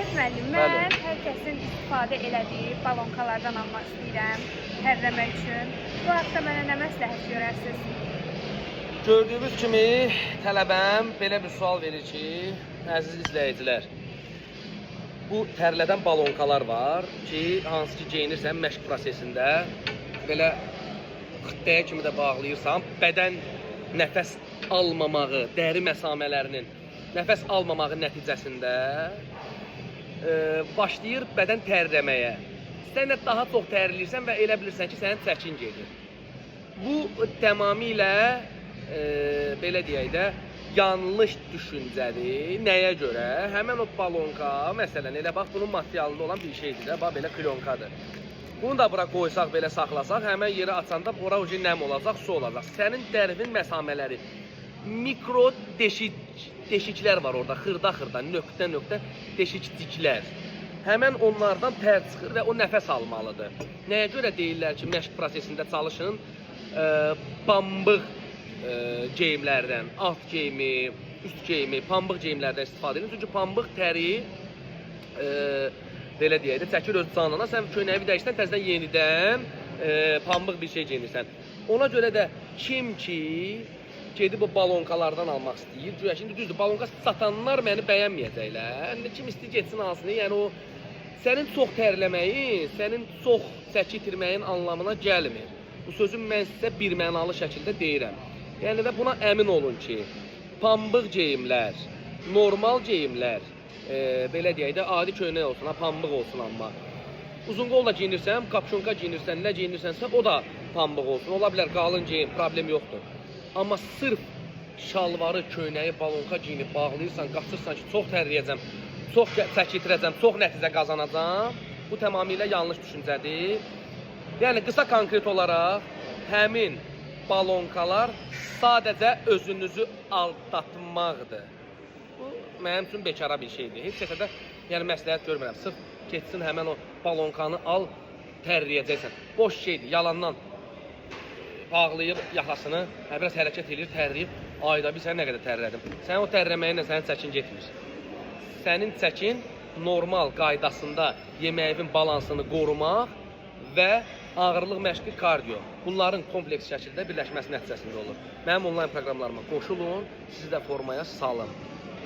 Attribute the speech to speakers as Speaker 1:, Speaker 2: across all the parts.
Speaker 1: Arif müəllim, mən hər kəsin istifadə elədiyi balonkalardan almaq istəyirəm tərləmək üçün. Bu haqda mənə nə məsləhət görərsiniz?
Speaker 2: Gördüyünüz kimi tələbəm belə bir sual verir ki, əziz izləyicilər, bu tərlədən balonkalar var ki, hansı ki geyinirsən məşq prosesində belə xıttəyə kimi də bağlayırsan, bədən nəfəs almamağı, dəri məsamələrinin nəfəs almamağı nəticəsində başlayır bədən tərləməyə. Sən də daha çox tərləyirsən və elə bilirsən ki, sənin çəkin gedir. Bu tamamilə belə deyək də yanlış düşüncədir. Nəyə görə? Həmin o balonka, məsələn, elə bax bunun materialında olan bir şeydir də, bax belə klonkadır. Bunu da bura qoysaq, belə saxlasaq, həmin yeri açanda ora ucu nəm olacaq, su olacaq. Sənin dərinin məsamələri mikro deşik deşiklər var orada, xırda-xırda, nöqtə-nöqtə deşikciklər. Həmən onlardan tər çıxır və o nəfəs almalıdır. Nəyə görə deyirlər ki, məşq prosesində çalışın pambıq geyimlərdən, alt geyimi, üst geyimi, pambıq geyimlərdən istifadə edin. Çünki pambıq təri belə deyək də çəkir öz canına. Sən köynəyi dəyişsən, təzədən yenidən pambıq bir şey geyinirsən. Ona görə də kim ki gedib o balonkalardan almaq istəyir, güya şimdi düzdür, balonka satanlar məni bəyənməyəcəklər. İndi kim istəyir getsin alsın. Yəni o sənin çox tərləməyin, sənin çox çəki itirməyin anlamına gəlmir. Bu sözü mən sizə bir mənalı şəkildə deyirəm. Yəni və buna əmin olun ki, pambıq geyimlər, normal geyimlər, belə deyək də adi köynək olsun, ha, pambıq olsun amma. Uzun qol da geyinirsən, kapşonka geyinirsən, nə geyinirsənsə o da pambıq olsun. Ola bilər qalın geyim, problem yoxdur. Amma sırf şalvarı, köynəyi, balonka geyinib bağlayırsan, qaçırsan ki, çox tərləyəcəm, çox çəki itirəcəm, çox nəticə qazanacam. Bu tamamilə yanlış düşüncədir. Yəni qısa konkret olaraq həmin balonkalar sadəcə özünüzü aldatmaqdır. Bu mənim üçün bekara bir şeydir. Heç kəsə də yəni məsləhət görmürəm. Sırf getsin həmin o balonkanı al, tərləyəcəksən. Boş şeydir, yalandan bağlayır yaxasını, hə, biraz hərəkət eləyir, tərləyib. Ayda bir sən nə qədər tərlədim. Sənin o tərləməyinlə sənin çəkin getmir. Sənin çəkin normal qaydasında yeməyinin balansını qorumaq və ağırlıq məşqi kardio. Bunların kompleks şəkildə birləşməsi nəticəsində olur. Mənim onlayn proqramlarıma qoşulun, sizi də formaya salım.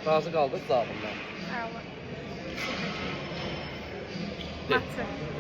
Speaker 2: Razı qaldınız cavabımdan?
Speaker 1: Əla.
Speaker 2: De.
Speaker 1: Matı.